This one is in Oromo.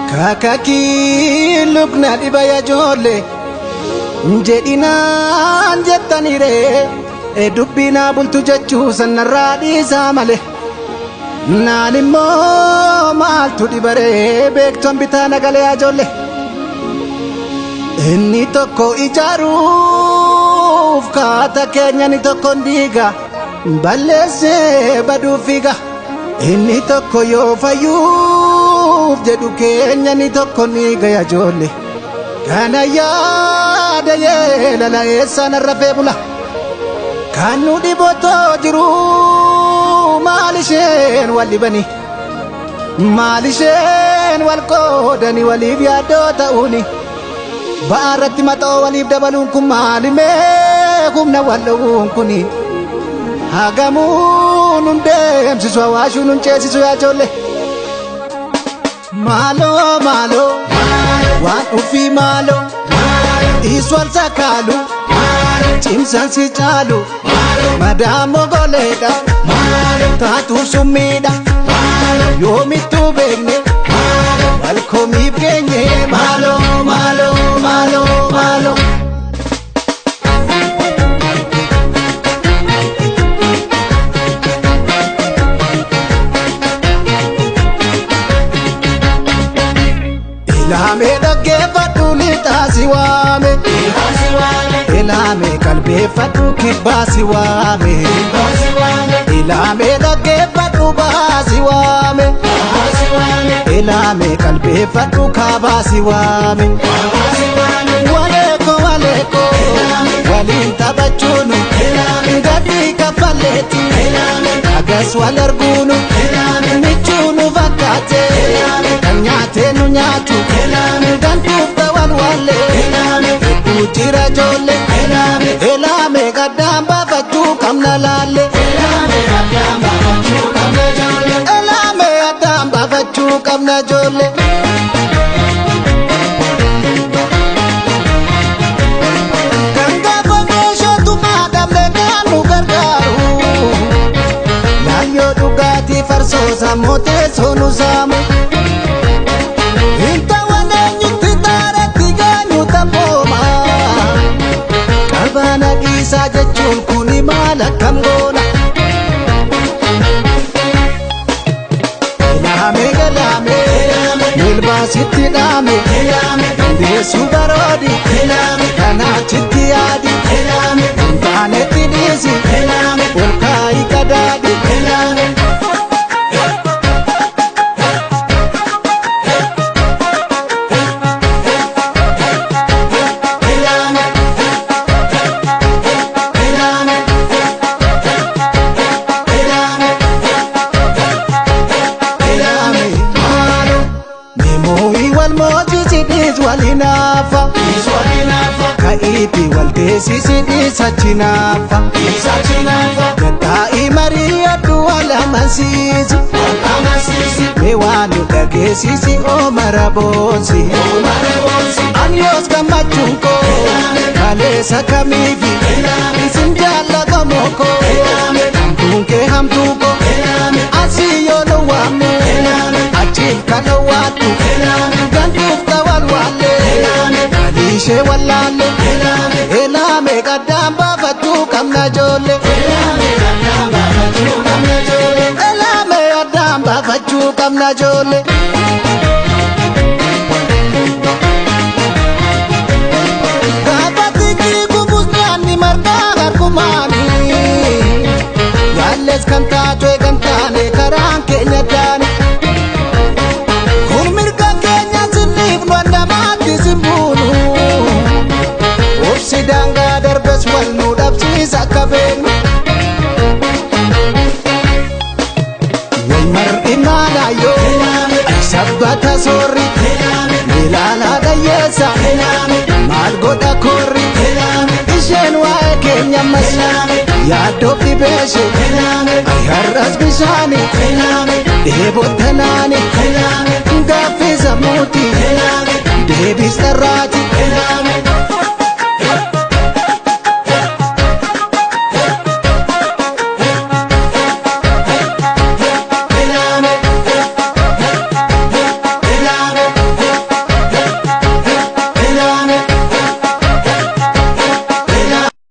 Kakakii lukna dhiba yajoole jedhinaan jettanire dubbinaa bultu jechuu sanarraa dhiisaa malee. Naan immoo maaltu dhibaree beektoon bitaa nagalee ajoole. Inni tokko ijaaruuf kaata keenya inni tokko diiga balleessee baduu fiiga. Inni tokko yoo fayyuuf jedhu keenya inni tokko ni gaya ijoole. Kana yaada yeelala eessaan rafee bula. Kan nu dhibotoo jiru maal isheen wal dhibani? Maal isheen wal qoodani waliif yaaddoo ta'uuni? Ba'aa irratti maxoo waliif dabaluun kun maalimee humna wal dhowwuun kuni? Hagamuu nun deemsisu hawaashuu nun ceesisu yaa ijoollee. Maaloo maaloo waan ofii maaloo dhiisu wal sakaalu cimsaan si caalu madaamoo goleedha taatuuf summiidha yoomittuu beekne wal komiif geenye maaloo maaloo maaloo maaloo. Ilaamee dhaggeeffadhu lixaa si waame. Ilaamee qalbeeffadhu kibbaa si waame. Ilaamee dhaggeeffadhu bahaa si waame. Ilaamee qalbeeffadhu kaabaa si waame. Waleeko waleeko waliin taphachuunu gadi kaffaleeti agas wal arguunu michuunu fakkaate kan nyaatee nu nyaatu gantuuf ta'an wallee hedduu jira ijoollee ilaamee gaddaan baafachuu qabna laalle ilaamee addaan baafachuu qabna ijoollee. Kan gaafa meeshatu maadamne kan nu gargaaru. Laayyoo dhugaatii farsoo sammuu teessoo nu saamu. Hintawan eenyutti taaratti geenyu taphooma. Qabaana dhiisaa jechuun kuni maal akkam goona? Ilaamee galaamee milbaasitti dhaame dandeessuu baroodi kanaachitti yaadi hin taanetti dhiisi ol kaayi qadaadi. Ilaame maalo meemooyi wal moojisi dhiis wal hinaafa ka'iifi wal teessisi dhiis achi naafa gattaa'i marii addu wal amansiisi mee waan nu dhageessisi oomara boonsi ani yoos gammachuun koo kaleessa kamiifi isin jaallatamoo koo hamtuun kee hamtuu koo asii yoo nu waamne achiif kan owwaattu gantuuf ta'an waallee aliishee wallaalle ilaamee qaddaan baafachuu qabna ijoollee ilaamee addaan baafachuu qabna ijoollee. Gaafa xiqqii gubus nyaanni margaa harkumaani. Yaalles kan taatee kan taane karaan keenya daane. Kun mirga keenya sinniif nu namaatti simbuunu. Obsi daangaa darbes wal nu dhabsiisa akka beeknu. Wal mar'i maalaayoo sabbata soorri ilaalaa dhayyeessa maal godha koorri isheen waa'ee keenya ammas yaaddoo dhibeeshe ay har'as bishaani dheebottanaani gaaffii sammuuti deebis dharraati.